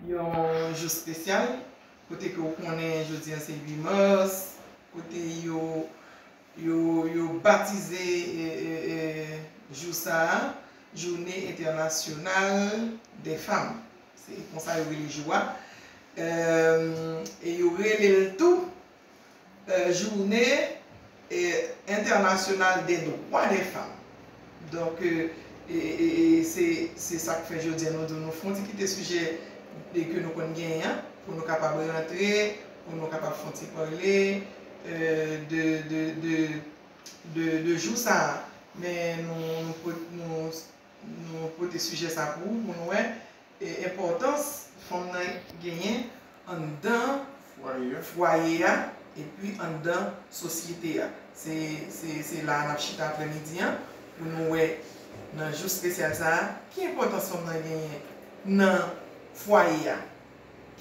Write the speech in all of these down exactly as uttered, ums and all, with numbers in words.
Yon jou espesyal, kote ke w konnen jodi a se uit mas, kote yo, yo, yo batize, e, e, e, jou sa a, Journée Internationale des Femmes. Se konsa yo rele jou a. E, e yo rele l tou, e, Journée, e, Internationale des Droits des Femmes. Donk, e, e, e, e se, se sa k fè jodi a nou di w nou fè yon ti kite sijè de ke nou konn genyen an, pou nou kapab rantre, pou nou kapab fè yon ti pale, e, de, de, de, de, de jou sa a. Men nou, nou pot-, nou, nou pote sijè sa pou ou, pou nou wè, e, enpòtans fanm nan genyen anndan fwaye a, epi anndan sosyete a. Se, se, se la a n ap chita aprèmidi an pou nou wè nan jou espesyal sa a, ki enpòtans fanm nan genyen nan fwaye a,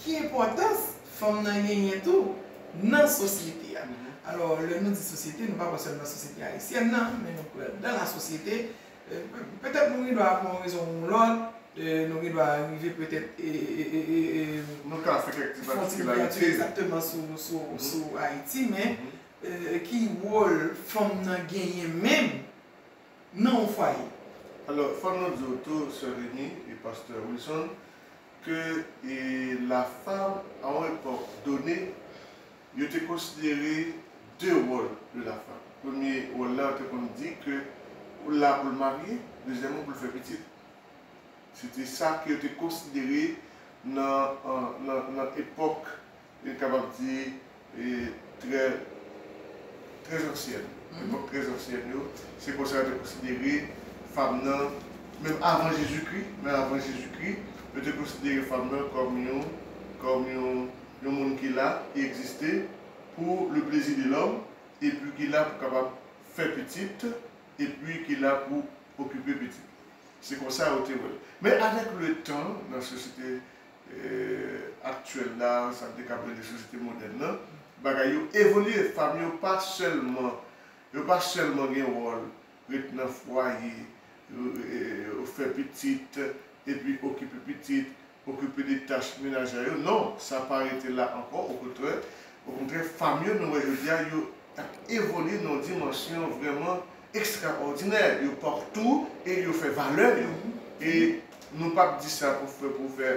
ki enpòtans fanm nan genyen tou nan sosyete a. Alò, lè nou di sosyete, nou pa pral sèlman sosyete ayisyèn nan, men nou pral dans la société. E, pe-, petèt nou gen dwa pou yon rezon ou yon lòt, e, nou gen dwa rive petèt, e, e, e, e, e, nou ka fè kèk ti fè yon ti partikilarite egzakteman sou, sou, sou Ayiti, men, e, ki wòl fanm nan genyen menm nan yon fwaye? Alò, fò nou di w tou, Sè Remy e Pastè Wilson, ke, e, la femme, à une époque donnée, yo te konsidere de wòl de la femme. Premye wòl la, yo te konn di ke ou la pou l marye, dezyèmman pou l fè pitit. Se te sa ke yo te konsidere nan, nan, nan, nan epòk, e kapab di, e, trè, trè ansyèn. Epòk trè ansyèn yo, se konsa yo te konsidere fanm nan, menm avan Jezikri, menm avan Jezikri, yo te konsidere fanm nan kòm yon, kòm yon, yon moun ki la, ki egziste pour le plaisir de l'homme, epi ki la pou kapab fè pitit, epi ki la pou okipe pitit. Se konsa yo te wè l. Men avèk le tan, nan sosyete, e, aktyèl la, sa n te ka rele sosyete modèn nan, bagay yo evolye. Fanm yo pa sèlman, yo pa sèlman gen wòl ret nan fwaye, yo, e, yo fè pitit, epi okipe pitit, okipe de tach menajè yo. Non, sa pa rete la ankò, okontrè, okontrè, fanm yo, nou wè jodi a, yo ap evolye nan yon dimansyon vrèman ekstraòdinè. Yo partou e yo fè valè yo. E nou p ap di sa pou fè, pou fè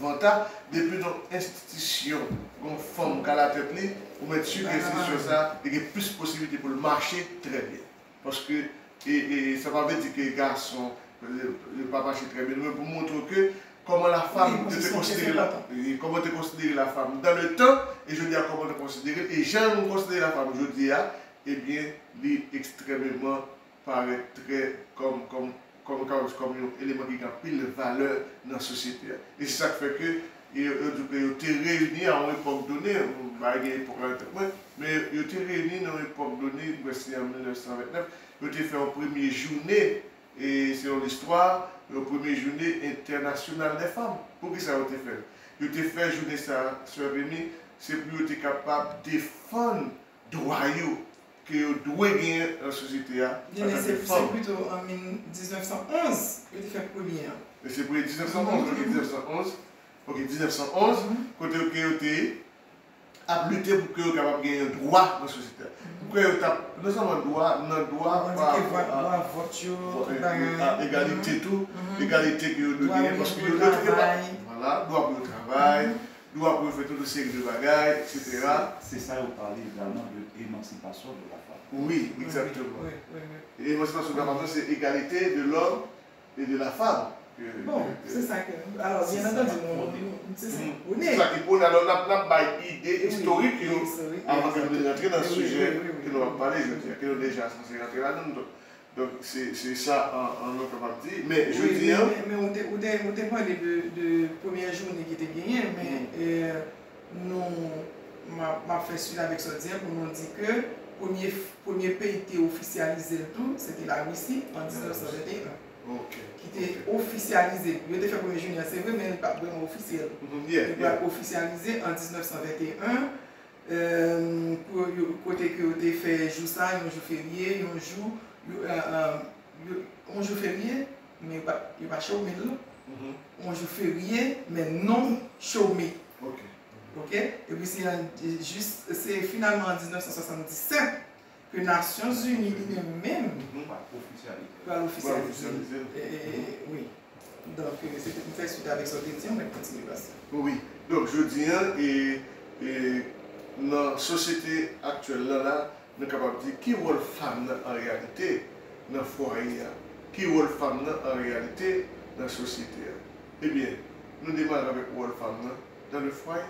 vanta. Depi nan enstitisyon, yon fanm ka latèt li, ou mèt swiv enstitisyon sa, li gen plis posibilite pou l mache trè byen. Paske, e, e, sa pa vle di ke gason, e, yo pa mache trè byen. Men pou montre w ke kòman la femme te, te konsidere la, e, kòman te konsidere la femme dans le temps, e jodi a kòman te konsidere, e jan nou konsidere la femme jodi a, ebyen, li ekstrèmeman parèt trè kòm, kòm, kòm, kòm, kòm yon eleman ki gen anpil valè nan sosyete a. E se sa k fè ke, e, yo di ke yo te reyini a yon epòk done, m pa gen epòk la nan tèt mwen, men yo te reyini nan yon epòk done, m kwè se an mil nèf san vennèf, yo te fè yon premye jounen, e selon listwa, yon premye jounen entènasyonal dè fanm. Poukisa yo te fè l? Yo te fè jounen sa a, Sè Remy, se pou yo te kapab defann dwa yo ke yo dwe genyen nan sosyete a, antanke fanm. Se pito an mil, diznèf san onz, yo te fè premye an. E se premye diznèf san onz, ok, diznèf san onz, ok, diznèf san onz, kote ke yo te ap lite pou ke yo kapab genyen dwa nan sosyete a. Ou kwè yo t ap, non sèlman dwa, nan dwa pa rapò a, dwa vòt yo, tout bagay, egalite tou, egalite ke yo dwe genyen, paske yo dwe touke pa, vwala, dwa pou yo travay, dwa pou yo fè tout yon seri de bagay, etsetera. Se, se sa yo pale egalman de emansipasyon de la fanm. Wi, egzakteman. Wi, wi, wi. E emansipasyon de la fanm nan, se egalite de l'homme et de la femme. Bon, se sa ke, alò, byen antandi, nou, nou, se sa ki pwone. Se sa ki pwone. Alò, n ap, n ap bay ide istorik yo avan ke nou rantre nan sijè ke nou ap pale jodi a, ke nou deja sanse rantre ladan l. Donk, Donk, se, se sa an, an nou kapab di. Men, jodi a, men, men ou te, ou te, ou te pale de, de premyè jounen ki te genyen, men, e, nou, m ap, m ap fè suit avèk sa w di a pou nou di ke premye, premye peyi ki te ofisyalize l tou, se te Larisi, an diznèf san venteyen. Ki te ofisyalize l. Yo te fè premye jounen an, se vre, men l pa t vrèman ofisyèl. Li pral ofisyalize an diznèf san venteyen. E, pou yo, kote ke yo te fè jou sa, yon jou ferye, yon jou, yo, e, e, yo, yon jou ferye, men yo pa, yo pa chome l, non. yon jou ferye, men non chome. Ok? Epi se an, jis, se finalman an diznèf san swasanndisèt ke Nasyonzini li menm menm pral ofisyalize. Wi. Donk, se te pou fè swit avèk sa w te di an, men kontinye, pastè. Wi. Donk, jodi an, e, e, nan sosyete aktyèl la, la, nou kapab di ki wòl fanm nan an reyalite nan fwaye a? Ki wòl fanm nan an reyalite nan sosyete a? Ebyen, nou demare avèk wòl fanm nan dans le foyer.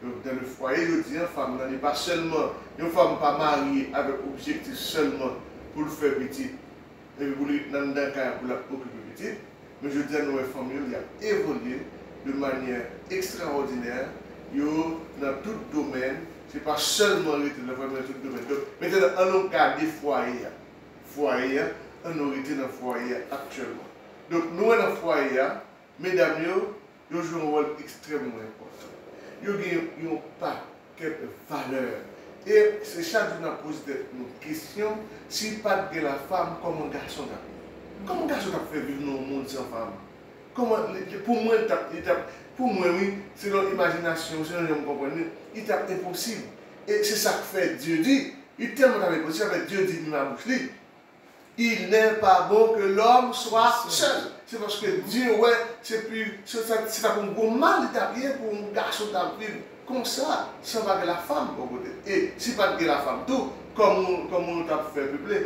Donk, dans le foyer, jodi an, fanm nan, li pa sèlman, yon fanm pa marye avèk objektif sèlman pou l fè pitit, epi pou li nan anndan kay la pou l ap okipe pitit. Men jodi a, nou wè fanm yo, y ap evolye de manyè ekstraòdinè, yo nan tout domèn, se pa sèlman rete nan fwaye, men nan tout domèn. Donk, mentnan, an nou gade fwaye a. Fwaye a, an nou rete nan fwaye a aktyèlman. Donk, nou wè nan fwaye a, medam yo, yo jwe yon wòl ekstrèmman enpòtan. Yo gen yon pakèt valè. E se chak jou n ap poze tèt nou kesyon, si pa t gen lafanm, kòman gason t ap viv? Kòman gason t ap fè viv nan yon mond san fanm? Kòman, li, li, pou mwen, li t ap, li t ap, pou mwen, wi, selon imajinasyon, selon jan m konprann li, li t ap enposib. E se sa k fè Dye di, li tèlman t ap enposib, sa fè Dye di nan bouch li, Il n'est pas bon que l'homme soit seul. Se paske Dye wè, se pi, se sa, se ta pou yon gwo mal li t ap ye pou yon gason t ap viv konsa, san pa gen lafanm bò kote. E si pa t gen lafanm tou, kòman, kòman nou t ap fè peple?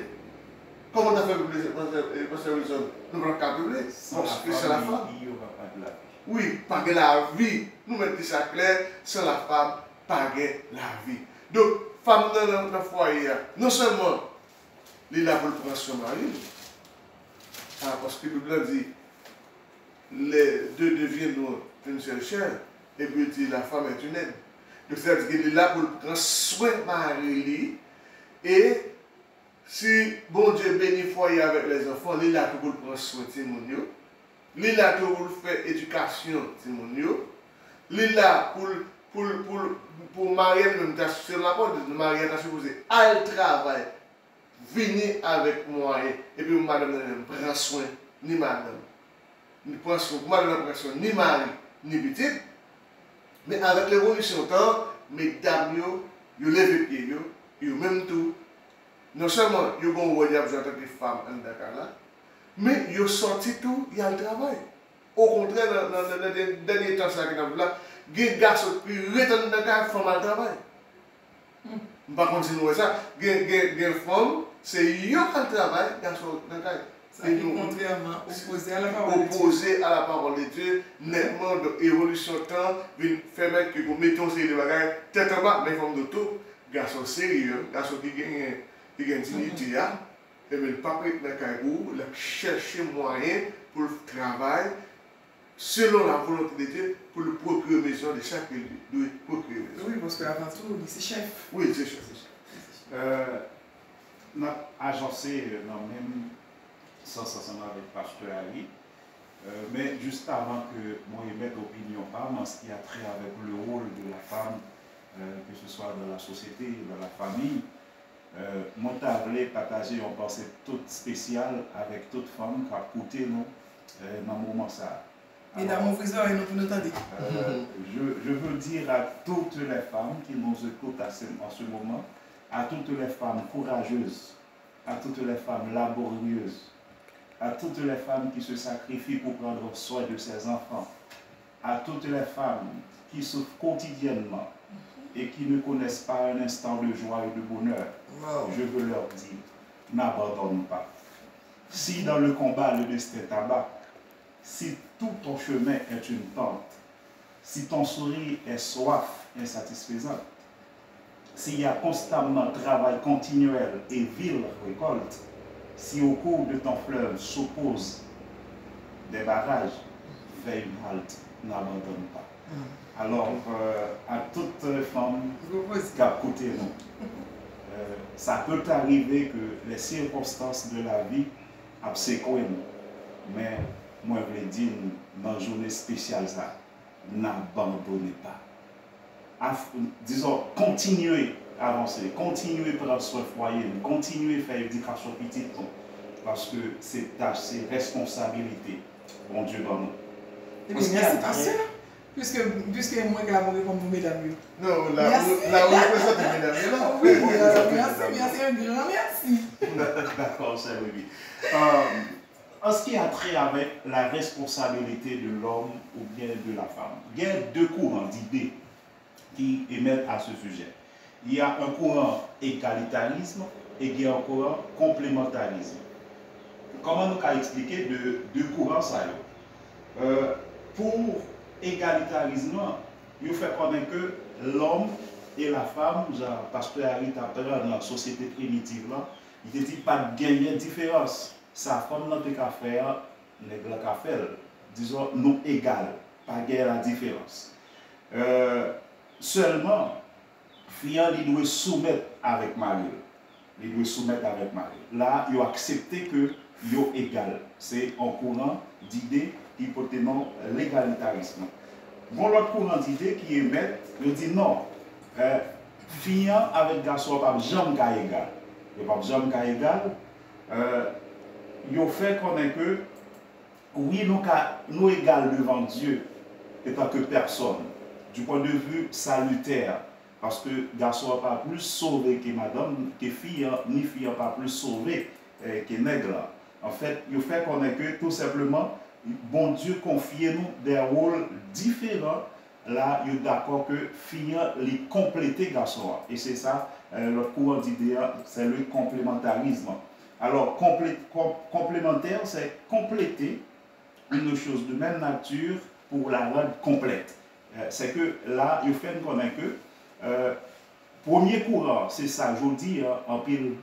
Kòman nou t ap fè peple, pastè, e, pastè Wilson? Nou pa t ap ka peple, paske san lafanm. Wi, pa gen lavi. Nou mèt di sa klè, san lafanm, pa gen lavi. Donk, fanm nan, nan, nan fwaye a, non sèlman li la pou l pran swen mari l. A, paske Bib la di, les deux deviendront une seule chair, epi l di, la femme est une aide. Donk, sètadi ke li la pou l pran swen mari li, e si Bondye beni fwaye avèk lèzanfan, li la tou pou l pran swen timoun yo. Li la tou pou l fè edikasyon timoun yo. Li la pou l, pou l, pou l, pou marye li menm ta, selon lapawòl de Dye, marye a ta sipoze al travay, vini avèk mwayen, epi pou madanm nan menm pran swen ni madanm, ni pran swen, pou madanm nan pran swen ni mari, ni pitit. Men avèk levolisyon tan, medam yo, yo leve pye yo, yo menm tou, non sèlman yo gen yon wòl y ap jwe antanke fanm anndan kay la, men yo sòti tou, y al travay. Okontrè, nan, nan, nan, nan dènye tan sa ki n ap viv la, gen gason ki ret anndan kay, fanm al travay. M pa konn si nou wè sa. Gen, gen, gen fanm, se yo k al travay, gason ret nan kay. Sa ki kontrèman, opoze a la pawòl de Dye. Opoze a la pawòl de Dye, nètman. Donk, evolisyon tan vin fè mèt ke pou mete yon seri de bagay tèt anba, men fò m di w tou, gason serye, gason ki genyen, ki gen diyite a, ebyen, l p ap ret nan kay pou ou, l ap chèche mwayen pou l travay, selon la volonte de Dye, pou l pwokire bezwen de chak ke li dwe pwokire bezwen. Wi, paske avan tou, li se chèf. Wi, li se chèf. Li se chèf. Euh, n ap ajanse nan menm sans ansanm avèk pastè a, wi. Euh, men jis avan ke mwen emèt opinyon pa m an ce qui a trait avec le rôle de la femme, euh, que ce soit dans la société, dans la famille, euh, mwen ta vle pataje yon panse tout espesyal avèk tout fanm k ap koute nou, euh, nan moman sa a. Medam, ouvri zòrèy nou pou nou tande. Euh, je, je veux dire à toutes les femmes qui nous écoutent à ce, en ce moment, à toutes les femmes courageuses, à toutes les femmes laborieuses, à toutes les femmes qui se sacrifient pour prendre soin de ses enfants, à toutes les femmes qui souffrent quotidiennement et qui ne connaissent pas un instant de joie et de bonheur, je veux leur dire, n'abandonne pas. Si dans le combat le destin t'abat, si tout ton chemin est une pente, si ton sourire est soif insatisfaisante, s'il y a constamment travail continuel et vile récolte, si au cours de ton fleuve s'opposent des barrages, fais une halte, n'abandonne pas. Alors, euh, à toutes les femmes k ap koute nou, euh, ça peut arriver que les circonstances de la vie ap sekwe nou. Men mwen vle di n nan jounen espesyal sa, n'abandonnez pas. Af-, dizon, kontinye avanse, kontinye pran swen fwaye n, kontinye fè edikasyon pitit nou, paske se tach, se responsabilite Bondye ban nou. Ebyen, mèsi, pastè. Piske, piske mwen k la pou reponn pou medam yo. Non, la, la, ou reprezante medam yo la. Wi, mèsi, mèsi, un grand mèsi. Dakò, sè Mimi. An ce qui a trait avec la responsabilité de l'homme ou bien de la femme, gen de kouran dide ki emèt a se sijè. Il y a un courant égalitarisme et il y a un courant complémentarisme. Kòman nou ka eksplike de, de kouran sa yo? Euh, pou egalitarizm lan, yo fè konnen ke lòm e lafam, jan pastè Harry t ap pran nan sosyete primitiv lan, li te di pa t genyen diferans. Sa fanm nan te ka fè a, nèg lan ka fè l. Dizon, nou egal. Pa gen la diferans. Euh, sèlman, fi an, li dwe soumèt avèk mari l. Li dwe soumèt avèk mari l. La, yo aksepte ke yo egal. Se yon kouran dide ki pote non legalitarism. Gon lòt kouran dide ki emèt, yo di non, eh, fi an avèk gason an p ap janm ka egal. Yo p ap janm ka egal. Eh, yo fè konnen ke wi, nou ka, nou egal devan Dye etan ke pèsòn, du point de vue salutaire, paske gason an pa plis sove ke madanm, ke fi an, ni fi an pa plis sove, eh, ke nèg lan. Anfèt, yo fè konnen ke tou senpleman, Bondye konfye nou de wòl diferan. La, yo dakò ke fi an, li konplete gason an. E se sa, eh, lòt kouran dide a, c'est le complémentarisme. Alors, complé-, com-, complémentaire, c'est compléter une chose de même nature pour la rendre complète. Euh, c'est que la, yo fè n konnen ke, euh, premye kouran, se sa jodi a, anpil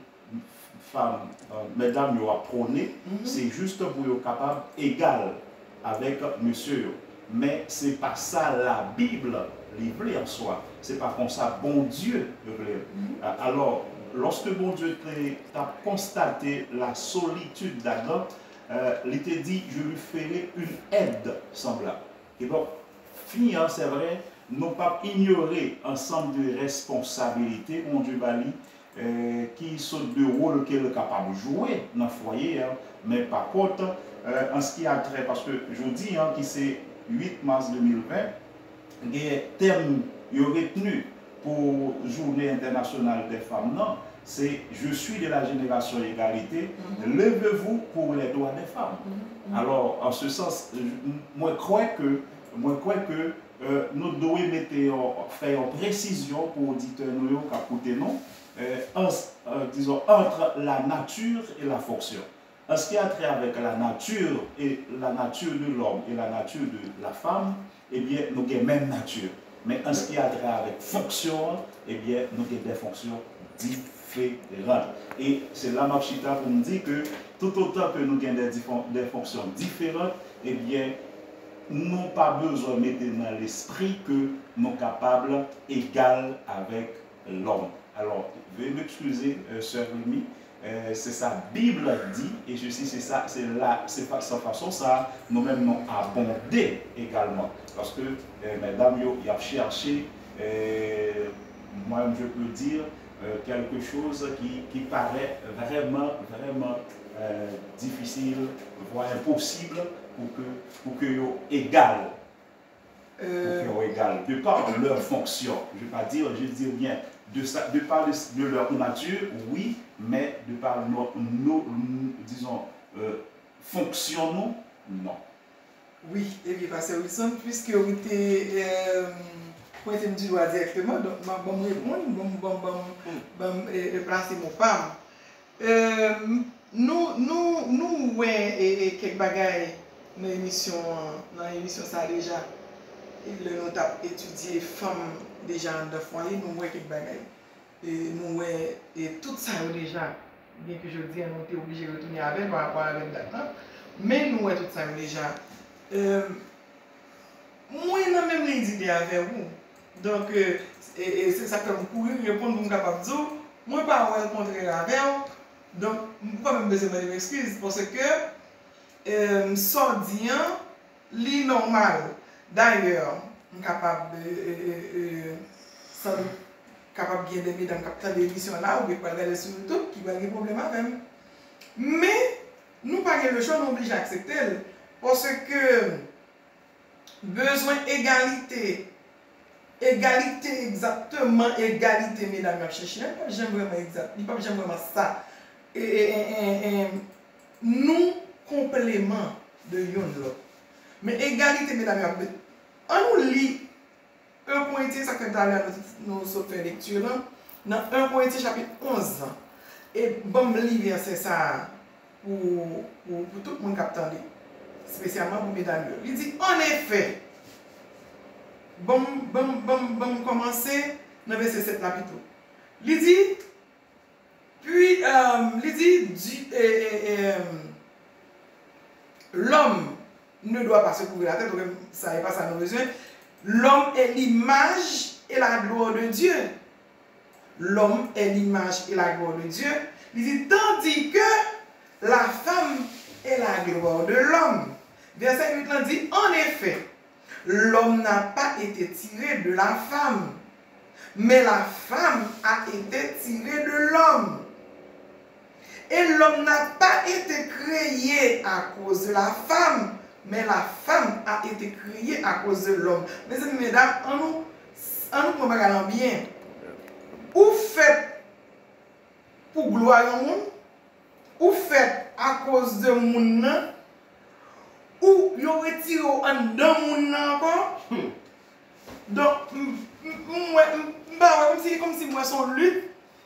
fanm, euh, medam yo ap pwone, se jis pou yo kapab egal avèk mesye yo. Men se pa sa Labib li vle an swa. Se pa konsa Bondye vle. A-, alò, lòske Bondye te, t ap konstate la solitude d'Adam, euh, li te di, je lui ferai une aide semblable. Kidonk, fi an, se vre, nou p ap inyore ansanm de responsabilite Bondye ba li, eh, ki sòt de wòl ke l kapab jwe nan fwaye a, men pa kont, eh, an ce qui a trait, paske jodi a, ki se uit mas de mil ven, gen tèm yo retni pou jounen entènasyonal dè fanm nan, se Je suis de la génération égalité, levez-vous pour les droits des femmes. Alò, an se sans, m-, mwen kwè ke, mwen kwè ke, euh, nou dwe mete yon, fè yon presizyon pou oditè nou yo k ap koute nou, euh, an, euh, dizon, entre la nature et la fonction. En ce qui a trait avec la nature et la nature de l'homme et la nature de la femme, ebyen, nou gen menm nati. Men en ce qui a trait avec fonction an, ebyen, nou gen de fonksyon diferan. E se la m ap chita pou m di ke toutotan ke nou gen de difon-, de fonksyon diferan, ebyen, nou pa bezwen mete nan lespri ke nou kapab egal avèk lòm. Alò, veuillez m'excuser, euh, sè Remy, euh, se sa Bib la di, e je si se sa, se la, se fa-, se fason sa, nou menm nou abonde egalman. Paske, euh, medam yo, y ap chèche, euh, moi, je peux dire, euh, quelque chose qui, qui paraît vraiment, vraiment, euh, difficile, voire impossible pour que, pour que yo égal. Pour que yo égal. De par leur fonction, je vais pas dire, je dis bien, de sa, de par de, de leur nature, oui, mais de par nos, nos, disons, euh, fonction, non, non. Wi, ebyen, pastè Wilson, piske ou te, euh, pwente m di dwa dirèkteman, donk, ban, ban m reponn, ban m, ban m, ban m, ban m, euh, euh, plase mo pa m. Euh, nou, nou, nou wè, e, e, kèk bagay nan emisyon an, nan emisyon sa a deja. E lè nou t ap etidye fanm deja anndan fwaye, nou wè kèk bagay. E nou wè, e tout sa yo deja, byenke jodi a nou te oblije retounen avè l pa rapò avèk dat lan, men nou wè tout sa yo deja. Euh, Mwen nan menm liy dide avè w. Donk, e, e, e se sa k fè m kouri reponn pou m kapab di w, mwen pa wè l kontrè avè w. Donk, m pa menm bezwen mande m eskiz, paske, e, sa w di an, li nòmal. Dayè, m kapab, e, e, e, e, sandout kapab gen de medam k ap tande emisyon an la, oubyen k pral gade l sou YouTube, ki pral gen pwoblèm avè m. Men, nou pa gen lechwa, nou oblije aksepte l. Paske, Bezwen egalite. Egalite, egzakteman egalite medam yo ap chèche a, li p ap janm vrèman egzak, li p ap janm vrèman sa. E, e, e, e, e, nou konpleman de youn lòt. Men egalite medam yo ap be-, ann nou li en Korentyen, sa k fè talè a nou, nou sot fè lekti lan, nan en Korentyen chapit onz lan. E ban m li vèsè sa a pou, pou, pou tout moun k ap tande, espesyalman pou medam yo. Li di, annefè, ban m, ban m, ban m, ban m kòmanse nan vèsè sèt la pito. Li di, Puis, euh, li di, di, eh, eh, eh, l'homme ne doit pas se couvrir la tête, ok, sa e pa sa nou bezwen. L'homme est l'image et la gloire de Dieu. L'homme est l'image et la gloire de Dieu. Li di, tandis que la femme est la gloire de l'homme. Vèsè uit lan di, en effet, l'homme n'a pas été tiré de la femme, mais la femme a été tirée de l'homme. Et l'homme n'a pas été créé à cause de la femme, mais la femme a été créée à cause de l'homme. Mezanmi, medam, ann nou, ann nou pran bagay lan byen. Ou fèt pou glwa yon moun, ou fèt akoz de moun nan, ou yo retire w anndan moun nan ankò. Donk, m, m, m wè, m, m pa wè, kòmsi, kòmsi m wè se yon lit,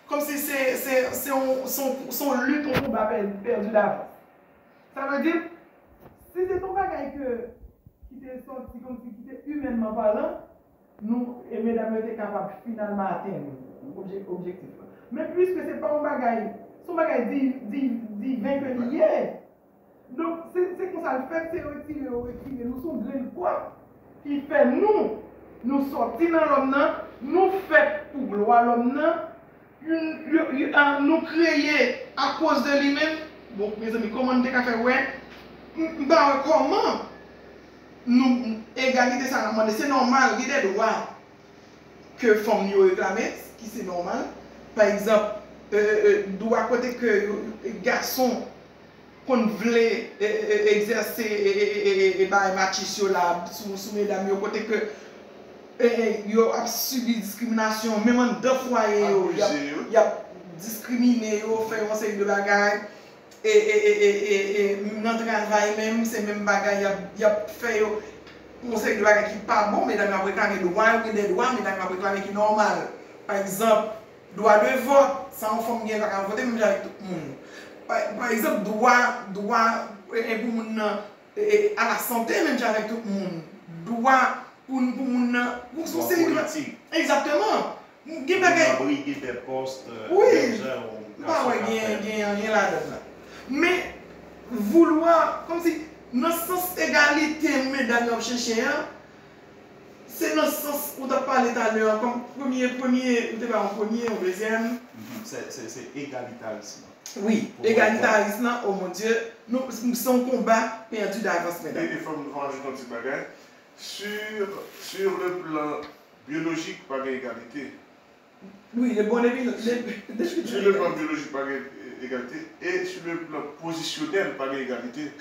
kòmsi se, se, se yon, se yon, se yon lit, yon konba pè-, pèdi davans. Sa vle di, si se te yon bagay ke, ki te sòti kòmsi, ki te imènman palan, nou, e medam yo te kapab finalman atenn obje-, objektif lan. Men piske se pa yon bagay, se yon bagay di-, di-, diven ke li ye. Donk, se, se konsa l fèt, se retire yo retire nou, se yon grenn kwa ki fè nou, nou sòti nan lòm nan, nou fèt pou glwa lòm nan, Yo, yo, yo, ah, nou kreye akoz de li menm. Bon, mezanmi, kòman n te ka fè wè? M, m pa wè kòman nou, egalite sa n ap mande, se nòmal, gen de dwa ke fanm yo reklame, ki se nòmal. Pa egzanp, euh, euh, dwa kote ke yo, gason konn vle, e, e, e, egzèse, e, e, e, e, e, e bagay matchis yo la sou, sou medam yo, kote ke, e, e, yo ap sibi diskriminasyon, menm anndan fwaye yo, y ap, abize yo, y ap diskrimine yo, fè yon seri de bagay, e, e, e, e, e, e, nan travay menm, se menm bagay y ap, y ap fè yo, yon seri de bagay ki pa bon, medam yo ap reklame dwa yo, gen de dwa, medam yo ap reklame ki nòmal. Pa egzanp, dwa de vòt, sa yon fanm gen, pa ka vote menm jan avèk tout moun. Pa, pa egzanp, dwa, dwa, e, e, pou moun nan, e, e, a la sante menm jan avèk tout moun. Dwa pou, pou moun nan, pou, pou yon seri de politik. Egzakteman. Gen bagay. Moun nan brige de pòs, wi, menm jan yon gason ka fè. M pa wè gen, gen anyen ladan l la. Men, voulwa, kòmsi, nan sans egalite medam yo ap chèche an, Se nan sans ou t ap pale talè a, kòm premye, premye, ou te ba yon premye, yon dezyèm. Mhm. Se, se, se egalitaris lan. Wi, egalitaris lan, oh mon Dieu, nou, se yon konba pèdi davans, medam. E, e fò m, fò m ajoute yon ti bagay. Sur, sur le plan biologique, pa gen egalite. Wi, le bon depi, le, depi. Sur le plan biologique, pa gen, e, egalite. E sur le plan pozisyonèl, pa gen egalite.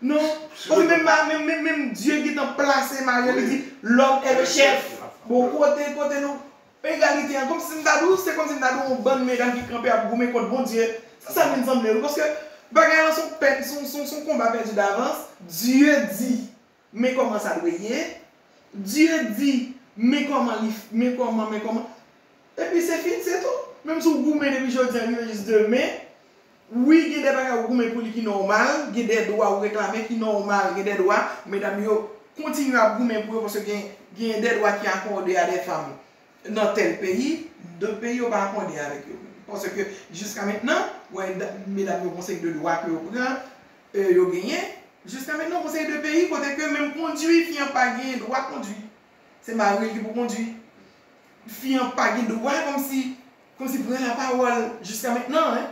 Non, paske menm, menm, menm, menm Dye gentan plase Maryal, li di, l'homme est le chef. Bon, kote, kote nou, egalite an, kòmsi m ta di w, se kòmsi m ta di w yon bann medam ki kanpe ap goumen kont Bondye. Se sa vin sanble nou, paske bagay lan se yon pèd, se yon, se yon, se yon konba pèdi davans. Dye di, men kòman sa dwe ye. Dye di, men kòman li, men kòman, men kòman. Epi se fini, se tou. Menm si w goumen depi jodi a rive jis demen, wi, gen de bagay ou goumen pou li ki nòmal, gen de dwa ou reklame ki nòmal, gen de dwa, medam yo kontinye ap goumen pou yo, paske gen, gen de dwa ki akòde a de fanm nan tèl peyi, dòt peyi yo pa akòde avèk yo. Paske jiska mentnan, wè, da-, medam yo gon seri de dwa ke yo pran, e, yo genyen. Jiska mentnan, gon seri de peyi kote ke menm kondui, fi an pa gen dwa kondui. Se mari l ki pou kondui. Fi an pa gen dwa kòmsi, kòmsi pran lapawòl jiska mentnan, en.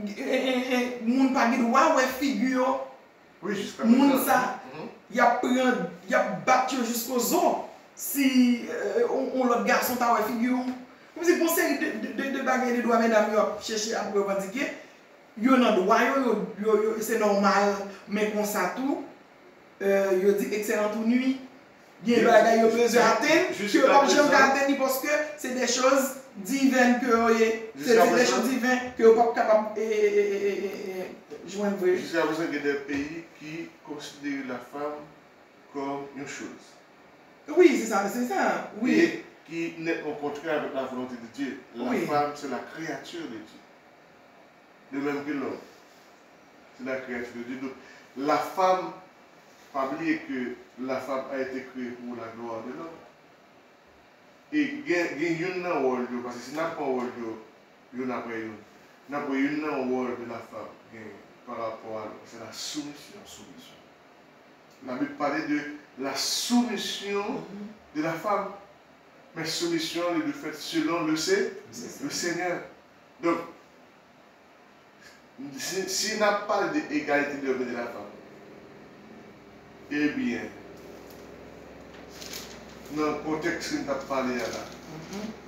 E, e, e, moun pa gen dwa wè figi yo. Wi, jiska prezan. Moun sa, mhm, y ap pran, y ap bat yo jiskozo. Si, e, on, on lòt gason ta wè figi w. Kòmsi gon seri de, de, de, de bagay de dwa medam yo ap chèche ap revandike. Yo nan dwa yo, yo, yo, yo, se nòmal, men konsa tou, Euh, yo di excellente nuit. Gen bagay yo bezwen atenn, ke yo p ap janm ka atenn li, paske se de choz divin ke yo ye. Se de choz divin ke yo p ap kapab e, e, e, e, e, e, jwenn vre. Jiska prezan, gen de peyi ki konsidere la femme comme une chose. Wi, se sa, se sa, wi. E ki nètman kontrè avèk la volonté de Dieu. La femme, c'est la créature de Dieu. De même que l'homme. C'est la créature de Dieu. Donc, la femme, pa bliye ke la femme a été créée pour la gloire de l'homme. E gen, gen youn nan wòl yo, paske si n ap pran wòl yo, youn apre youn, n ap wè youn nan wòl de la femme, gen pa rapò a l'homme, c'est la soumission. Soumission. La Bible parlait de la soumission de la femme. Men soumisyon an, li dwe fèt selon le, Se- le Seigneur. Donk, si, si n ap pale de egalite de l'homme et de la femme, ebyen, nan kontèks ke n t ap pale a la,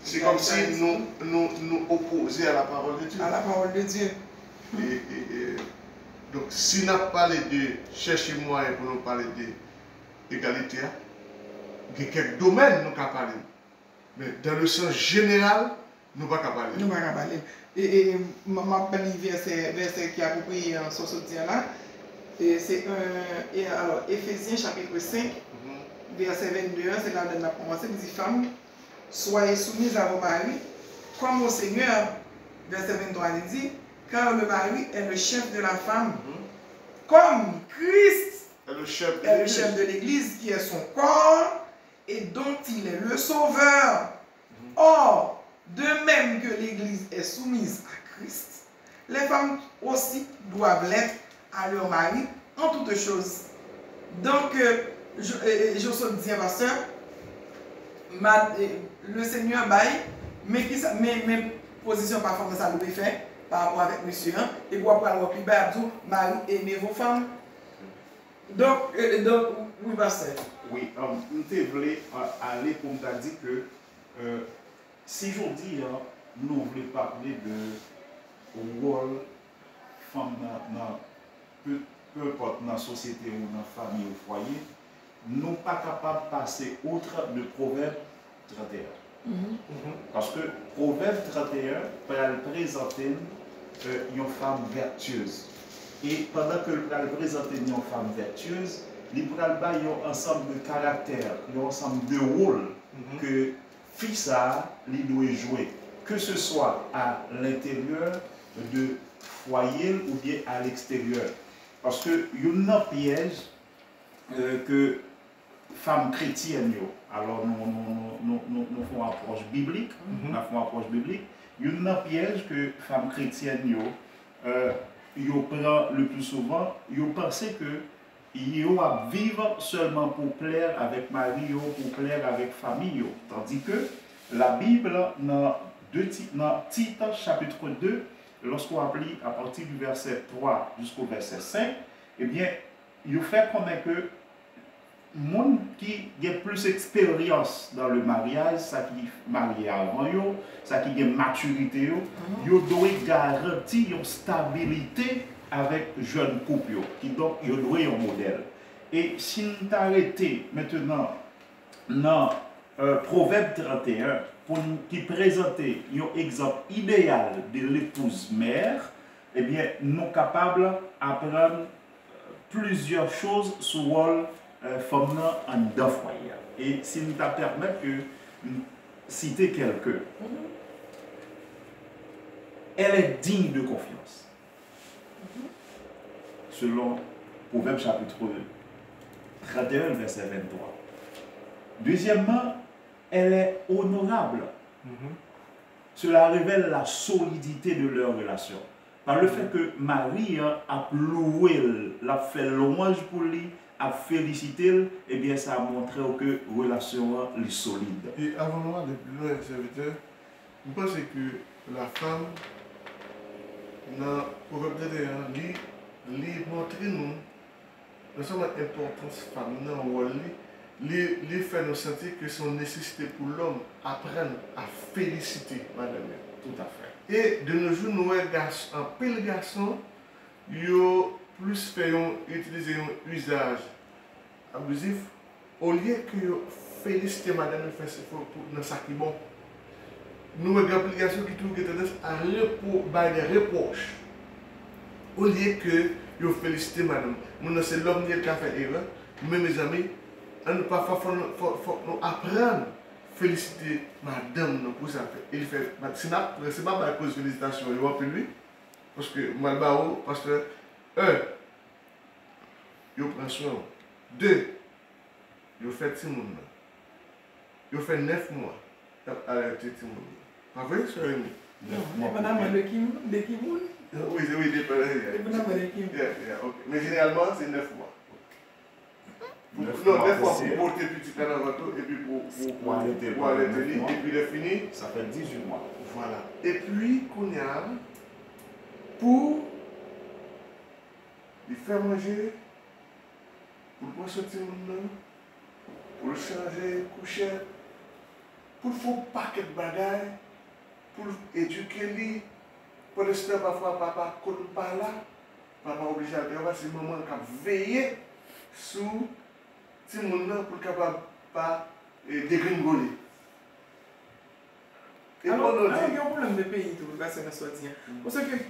se kòmsi nou, nou, nou opoze a la parole de Dieu. À la parole de Dieu. E, e, e, donk, si n ap pale de, chèche mwayen pou nou pale de egalite a, gen kèk domèn nou ka pale. Men, dans le sens général, nou pa ka pale. Nou pa ka pale. E, e, m, m ap li vèsè, vèsè ki apwopriye an, sa w sot di an la. E, se, e, e, alò, Efezyen chapit senk, vèsè vennde an, se ladan n ap kòmanse, li di, Femmes, soyez soumises à vos maris, comme au Seigneur. Vèsè venntwa, li di, Car le mari est le chef de la femme, comme Christ est le chef de l'Église, qui est son corps, et dont il est le sauveur. Or, de même que l'Église est soumise à Christ, les femmes aussi doivent l'être à leur mari en toutes choses. Donk, euh, je, euh, je sot di an, pastè, ma, euh, le Seigneur bay, men kisa, men, men pozisyon pa fanm nan sa l dwe fè pa rapò avèk mesye an, epi w ap pral wè pi ba, y ap di w, Mari, aimez vos femmes. Donk, euh, donk, wi, pastè. Wi, um, m te vle, uh, ale pou m ta di ke, euh, si jodi a, nou vle pale de wòl fanm nan, nan, peu, peu importe nan sosyete ou nan fanmi ou fwaye, nou pa kapab pase outre de Pwovèb trannteyen. Paske Pwovèb trannteyen pral prezante n, euh, yon fanm vètyez. E pandan ke l pral prezante n yon fanm vètyez, li pral bay yon ansanm de karaktè, yon ansanm de wòl ke fi sa a, li dwe jwe, ke se swa a lenteryè de fwaye l oubyen a leksteryè. Paske youn nan pyèj, euh, ke fanm kretyèn yo, alò nou, nou, nou, nou, nou, nou fè yon apwòch biblik, n ap fè yon apwòch biblik, youn nan pyèj ke fanm kretyèn yo, euh, yo pran le plus souvent, yo panse ke yo ap viv sèlman pou plè avèk mari yo, pou plè avèk fanmi yo. Tandis que la Bible, nan de Ti-, nan Tit, chapitre deux, lorsqu'on ap li à partir du verset trois jusqu'au verset cinq, ebyen, yo fè konnen ke moun ki gen plis eksperyans dans le mariage, sa ki marye avan yo, sa ki gen matirite yo, yo dwe garanti yon stabilite avèk jèn koup yo. Kidonk, yo dwe yon modèl. E si n ta rete mentenan nan, euh, Pwovèb trannteyen, pou n, ki prezante yon egzanp ideyal de l'épouse mère, ebyen, nou kapab aprann plizyè choz sou wòl, euh, fanm nan anndan fwaye a. E si n ta pèmèt ke m site kèlke, elle est digne de confiance. Selon Pwovèb chapitre trannteyen, vèsè venntwa. Dezyèmman, elle est honorable. Cela révèle la solidité de leur relation. Par le fait que mari an ap louwe l, l ap fè lwanj pou li, ap felisite l, ebyen, sa montre w ke relasyon an, li solid. E avan nou ale pi lwen, sèvitè, m panse ke la femme, nan Pwovèb trannteyen an, li, li montre nou non sèlman enpòtans fanm nan, wòl li, li, li fè nou santi ke se yon nesesite pou lòm aprann a felisite madanm yo. Tout à fait. E de nos jours, nou wè gas-, anpil gason, yo plis fè yon, itilize yon izaj abizif, olye ke yo felisite madanm yo fè se fò pou nan sa ki bon. Nou wè gen anpil gason ki toujou gen tandans a repwo, bay de repwòch. Olye ke yo felisite madanm. Moun nan se lòm li ye, l ka fè erè. Men mezanmi, ann pafwa fò nou, fò, fòk nou aprann felisite madanm nou pou sa l fè. E l fè, si n ap pran, si n ap bay koz felisitasyon yo anpil wi. Paske m pral ba ou, pastè, en, yo pran swen w. De, yo fè timoun nan. Yo fè nèf mwa y ap alète timoun nan. Pa vre, sè Remy? Non, depandaman de ki moun, de ki moun. Wi, wi, depandaman. Depandaman de ki moun. Yeah, yeah, ok. Men jeneralman, se nèf mwa. Nèf mwa pou pote pitit la nan vant ou, epi pou, pou, pou alète li, epi lè fini. Sa fè dizuit mwa. Vwala. Epi, kounye a, pou li fè manje, pou l pran swen timoun nan, pou l chanje kouchèt, pou l fè yon pakèt bagay, pou l edike li. Pandanstan, pafwa, papa konn pa la, papa oblije al travay, se manman k ap veye sou timoun nan pou l kapab pa, e, degringole. E alò, pandan alò, gen yon pwoblèm de peyi tou, pastè, nan sa w di a. Paske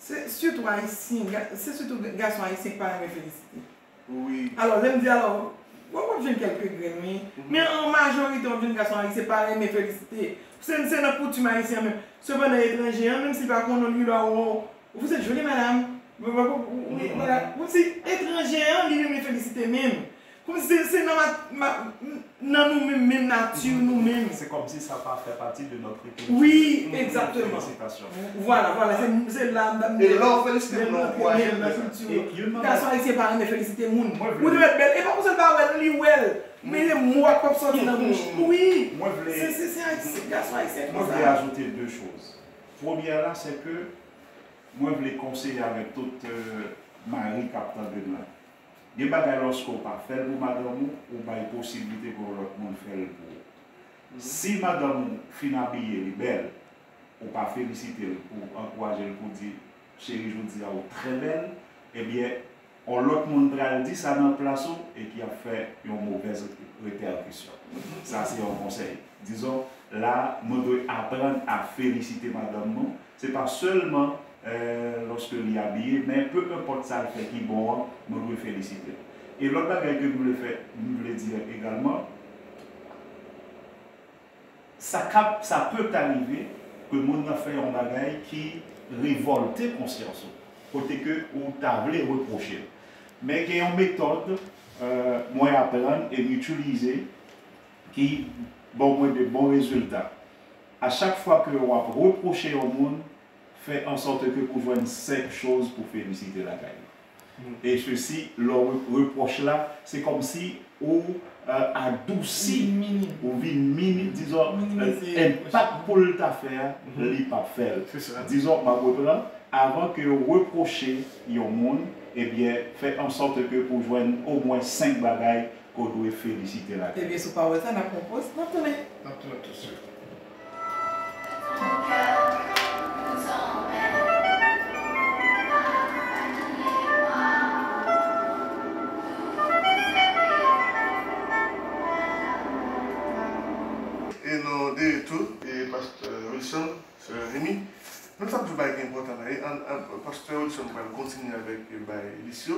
se sitou ayisyen, se sitou gason ayisyen ki pa renmen felisite. Wi. Alò, lè m di alò, w ap jwenn kèlke grenn, wi. Men an majorite, w ap jwenn gason ayisyen pa renmen felisite. Se, se nan koutim ayisyen an menm. Sepandan, etranje an, menm si l pa konnen w, li lè w, vous êtes jolie, madame. Wi, wi, wi, wi, voilà. Kòmsi etranje an, li renmen felisite menm. Kòmsi se, se nan ma, ma, nan nou menm, menm nati nou menm. Se kòmsi sa pa fè pati de notre culture. Wi, egzakteman. Felisitasyon. Vwala, vwala, se, se la m, e lè w felisite moun, w ankouraje l nan kilti nou. Gason ayisyen pa renmen felisite moun. Ou dwe bèl. E pa konsa l pa wè l, li wè l. Men se mo k ap sòti nan bouch. Wi. Mwen vle, se, se, se ayisyen, gason ayisyen konsa. Mwen vle ajoute de choz. Premyè la, se ke mwen vle konseye avèk tout, euh, mari k ap tande m la. Gen bagay lòske w pa fè l pou madanm ou, ou bay posiblite pou yon lòt moun fè l pou ou. Si madanm ou fin abiye, li bèl, ou pa felisite l pou ankouraje l, pou di, cheri, jodi a ou trè bèl, ebyen, yon lòt moun pral di sa nan plas ou e ki ap fè yon movèz repèkisyon. Sa se yon konsèy. Dizon, la, nou dwe aprann a felisite madanm nou. Se pa sèlman, eh, lòske li abiye, men peu importe sa l fè ki bon an, nou dwe felisite l. E lòt bagay ke m vle fè, m vle di egalman, sa ka, sa peut arriver ke moun nan fè yon bagay ki revòlte konsyans ou, kote ke ou ta vle repwoche l. Men gen yon metòd, eh, mwen aprann e m itilize ki ban mwen de bon rezilta. A chak fwa ke w ap repwoche yon moun, fè an sòt ke pou jwenn senk choz pou felisite lakay li. E sesi, lè w re-, repwòch la, se kòmsi ou, eh, adousi, ou vin mini, dizon, eh, enpak pou l ta fè a, li p ap fè l. Dizon, m ap reprann, avan ke w repwoche yon moun, ebyen, fè an sòt ke pou jwenn omwen senk bagay ke w dwe felisite lakay. Ebyen, si w pa wè sa, n ap pran poz, n ap tounen. N ap tounen tousuit. E nou de retou, e pastè Wilson, sè Remy, nou t ap di w bagay ki enpòtan la, e an, an, pastè Wilson pral kontinye avèk, e, bay lis yo.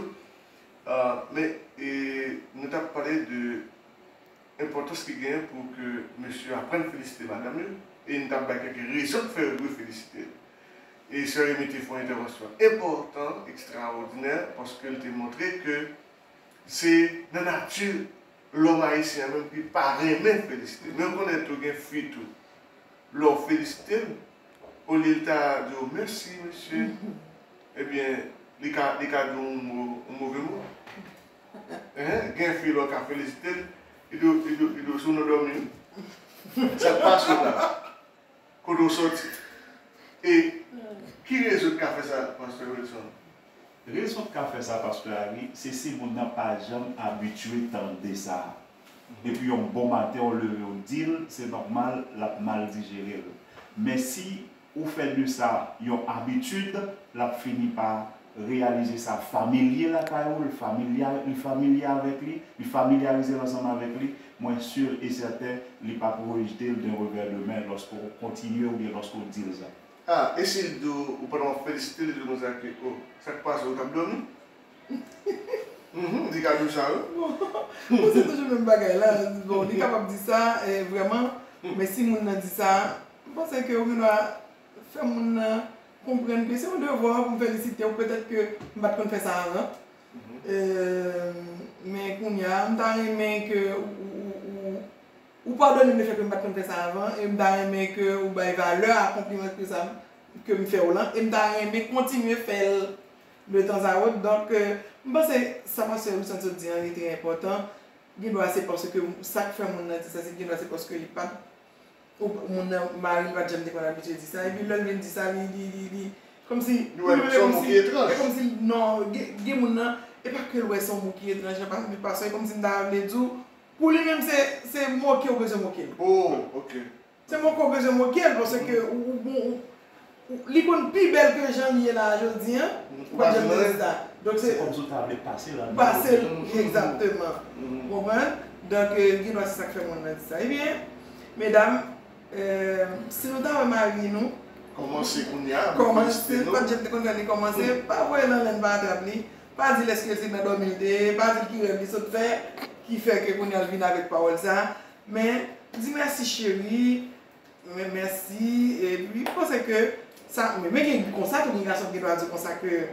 Ah, men, e, nou t ap pale de enpòtans ki genyen pou ke mesye aprann felisite madanm yo, e n t ap bay kèk rezon k fè yo dwe felisite l. E sè Remy te fè yon entèvansyon enpòtan, ekstraòdinè, paske l te montre ke se nan nati lòm ayisyen an menm ki pa renmen felisite. Men ou konnen tou gen fi tou. Lè w felisite l, olye l ta di w, "Mèsi, mesye," ebyen, li ka, li ka di w yon mo, yon move mo. Hein? Gen fi, lè w ka felisite l, li di w, li di w, li di w, "Se w nan dòmi wi." Sa k pase w la? Kote w sòti? E ki rezon k ka fè sa, pastè Wilson? Rezon k ka fè sa, pastè Harry, se si moun nan pa janm abitye tande sa. Epi yon bon maten, w leve, w di l, se nòmal, l ap mal dijere l. Men si ou fè de sa yon abitid, l ap fini pa reyalize sa, familye lakay ou, li familya-, li familye avèk li, li familyarize l ansanm avèk li, mwen sur et certain, li p ap rejte l d'un revers de main lòske w kontinye oubyen lòske w di l sa. Ah, e si l di w, ou pandan w ap felisite l, li di w konsa ke, oh, sa k pase, ou t ap dòmi? Mhm, li ka di w sa, wi. Bon, bon, se toujou menm bagay la. Bon, li kapab di sa, eh, vrèman, men si moun nan di sa, m panse ke ou gen dwa fè moun nan konprann ke se yon devwa pou m felisite w, petèt ke m pa t konn fè sa avan. Mhm. Eh, men kounye a, m ta renmen ke ou, ou, ou, ou, ou padone m lefètke m pa t konn fè sa avan, e m ta renmen ke ou bay valè a konpliman ke sa, ke m fè w lan, e m ta renmen kontinye fè l de tan a wòt. Donk, eh, m panse sa pastè Wilson sot di an, li trè enpòtan. Gen dwa se paske sa k fè moun nan di sa, se gen dwa se paske li pa t, ou, moun nan, mari l pa t janm te konn abitye di sa. Epi lè l vin di sa, li, li, li, li, kòmsi, li wè l se yon mo ki etranj. E kòmsi, non, gen, gen moun nan, e pa ke l wè se yon mo ki etranj, nan pa, pa sa, e kòmsi m ta vle di w, pou li menm, se, se moke ou bezwen moke l. Oh, ok. Se moke ou bezwen moke l, paske ou, ou, ou, ou, li konn pi bèl ke jan l ye la a jodi an, ou pa janm di sa. Donk se kòmsi w ta vle pase l ann. Pase l, egzakteman. Ou konprann? Donk, eh, gen dwa se sa k fè moun nan di sa. Ebyen, medam, eh, si nou ta wè mari nou, kòmanse kounye a, kòmanse, pa t janm te konn fè li kòmanse, pa voye l anlè, pa atrap li, pa di l èske se nan dòmi l te ye, pa di l ki rèv li sot fè, ki fè ke kounye a l vin avèk pawòl sa. Men, di mèsi cheri, men, mèsi, epi m panse ke sa, men, men gen konsa tou, gen gason ki gen dwa di konsa ke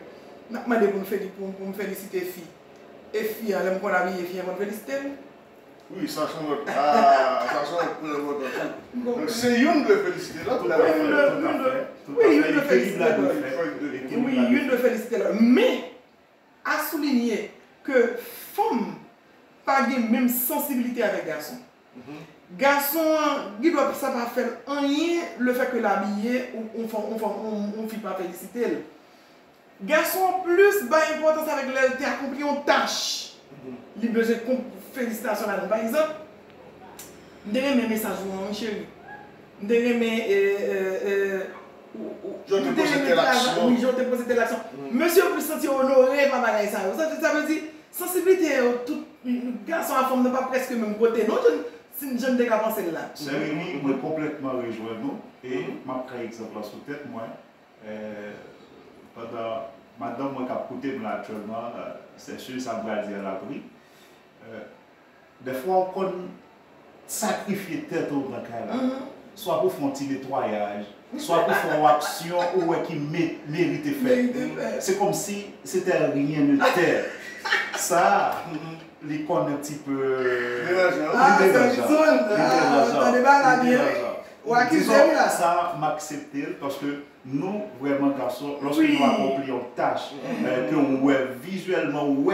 n ap mande pou n feli-, pou, pou m felisite fi. E fi an, lè m konn abiye fi an, konn felisite m. Wi, sa se yon lòt, ah, sa se yon lòt pwen enpòtan tou. Donk, se youn dwe felisite lòt. Wi, youn dwe, youn dwe, wi, youn dwe felisite lòt. Wi, youn dwe felisite lòt. Men, a soulinye ke fanm pa gen menm sansibilite avèk gason. Mhm. Gason an, li dwa sa pa fè l anyen, lefètke l abiye, ou, ou, ou, ou, ou fi pa felisite l. Gason an plis bay enpòtans avèk lè l te akonpli yon tach. Mhm. Li bezwen konp-, felisitasyon ladan. Pa egzanp, m te renmen mesaj ou an, wi, cheri. M te renmen, eh, eh, eh, ou, ou, jan w te poze tèl aksyon. Wi, jan w te poze tèl aksyon. Mesye yo plis santi yo onore pa bagay sa yo. Sa, sa vle di, sansiblite yo, tout, gason ak fanm nan pa prèske menm kote, non, jan, si, jan n te ka panse l la. Sè Remy, mwen konplètman rejwenn ou, e m ap pran egzanp lan sou tèt mwen. Eh, pandan madanm mwen k ap koute m la aktyèlman, eh, sè Sue, sa m pral di a l ap ri. Eh, dèfwa ou konn sakrifye tèt ou nan kay la. Mhm. Swa pou fè yon ti netwayaj, swa pou fè yon aksyon ou wè ki me-, merite fèt. Merite fèt. Se kòmsi c'était rien n'était. Sa, li konn un petit peu, li deranjan. Ah, li deranjan. Li deranjan. Tande bagay la byen, wi. Ou akize m la. Sa, m aksepte l, paske nou, vrèman, gason, lòske nou akonpli yon tach, eh, ke w wè vizyèlman, ou wè